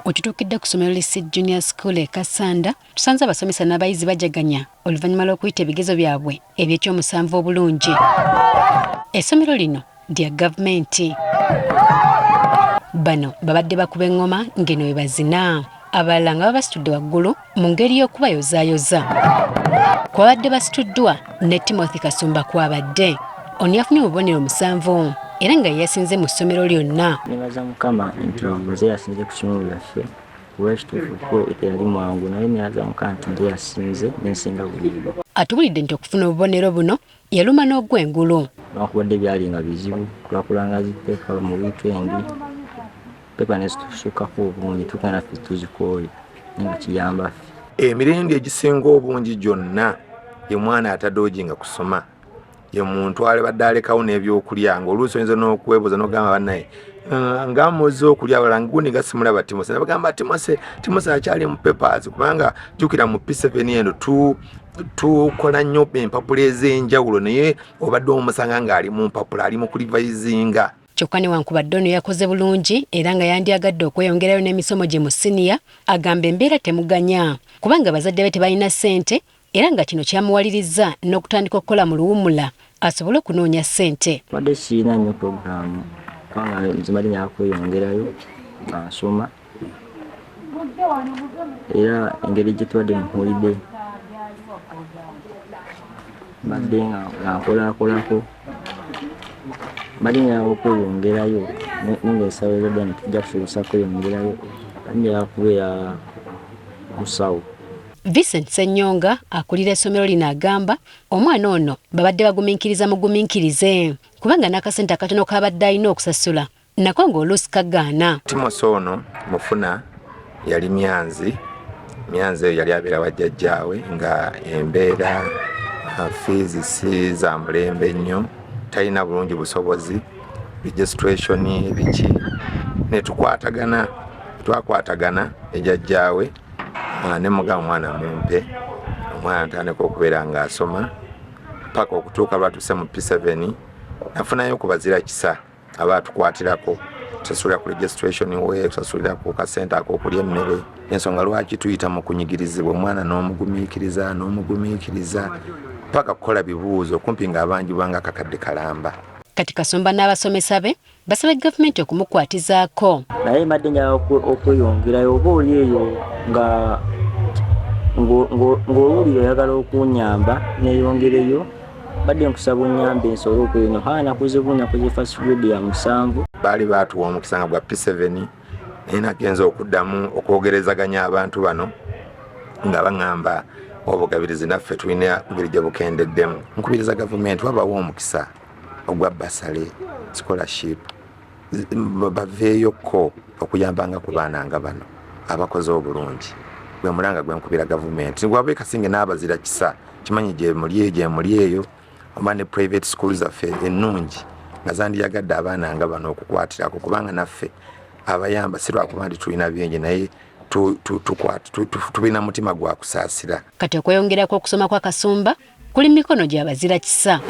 Wetutuukidde ku ssomero li Seed Junior School e Kassanda, tusanze abasomesa n'abayizi bajaganya oluvannyuma lw'okuyita ebigezo byabwe eby'ekyomusanvu obulungi. Essomero lino lya gavumenti. Bano babadde bakuba eŋŋoma ng'eno bwe bazina, abalala nga babasitudde waggulu mu ngeri y'okubayozaayoza. Kwabadde basituddwa ne Timothy Kasumba kwabadde. Ono yafunye obubonero 7 era nga ye yasinze mu ssomero lyonna. Nebaza Mukama nti nze yasinze ku ssomero lyaffe kuba ekituufu kwo teyali mwangu naye nebaza Mukama nti nze yasinze nensinga buli. Atubulidde nti okufuna obubonero buno yaluma n'ogw'engulu. Newankubadde byali nga bizibu twakulanga zi pepa mu wiikendi pepa nezitusukkako obungi tuka naffe tuzikooye naye nga kiyamba ffe. Emirundi egisinga obungi gyonna ye mwana atadoojinga kusoma ye muntu alibadde alekawo n'ebyokulya ng'oluusi oyinza n'okwebuuza n'ogamba bannaye nga muzze okulya wala ngundi nga simulaba Timothy nabagamba Timothy Timothy akyali mu papers kubanga jjukira mu P7 eno tukola nnyo empapula ez'enjawulo naye obadde omusanga ng'ali mu mpapula ali mu kulivayizinga. Kyokka newankubadde ono yakoze bulungi era nga yandyagadde okweyongerayo n'emisomo gye mu siniya, agamba embeera temuganya kubanga bazadde be tebalina ssente era nga kino kyamuwalirizza n'okutandika okukola mu luwummula asobole okunoonya ssente. Mbadde sirina nnyo pulogulaamu kubanga nze mbadde njagala kweyongerayo nga nsoma era engeri gye tubadde mu holiday mbadde nga nkolaakolako mbadde njagala okweyongerayo naye ng'ensawo ezadda nti tujja kusobozesa kweyongerayo mbadde njagala kubeera musawo. Vincent Ssenyonga akulira essomero lino agamba omwana ono babadde bagumiikiriza mugumiikirize kubanga n'akasente akatono k'abadde alina okusasula nako ng'oluusi kagaana. Timothy ono mufuna yali Myanzi, Myanzi eyo yali abeera wa jjajjaawe nga embeera fiizi si za mulembe nnyo, talina bulungi busobozi, registration biki, ne tukwatagana, twakwatagana ne jjajjaawe ne mugamba omwana mumpe, omwana natandika okubeera ng'asoma paka okutuuka lwatuuse mu P7 nafunayo ku bazira kisa aba atukwatirako tusasulira ku registration we tusasulira ku kasente ak'okulya emmere ensonga lwaki tuyita mu kunyigirizibwa omwana n'omugumiikiriza n'omugumiikiriza paka kukola bibuuzo kumpi ng'abanjibwa nga akakadde kalamba. Kati Kasumba n'abasomesa be basabye gavumenti okumukwatizaako. Naye mbadde njagala okweyongerayo oba oli eyo nga ng'owulira oyagala okunyamba neyongereyo mbadde nkusaba onyambe nsobole okweyongera kubanga nakoze bulungi nakoze first grade ya 7. Baali baatuwa omukisa nga gwa P7 naye nagenze okuddamu okwogerezaganya abantu bano nga baŋŋamba obugabirizi naffe tulina ngeri gye bukendeddemu. Nkubiriza gavumenti wabawo omukisa ogwa basale scholarship baveeyokko okuyambanga ku baana nga bano abakoze obulungi gwe mulanga gwe nkubira gavumenti wabe kasinge n'abazira kisa kimanyi gyemuli gyemuli eyo oba ne private school zaffe ennungi nga zandiyagadde abaana nga bano okukwatirako kubanga naffe abayamba si lwakuba nti tulina bingi naye tulina mutima gwa kusaasira. Kati okweyongerako okusoma kwa Kasumba kuli mu mikono gya bazira kisa.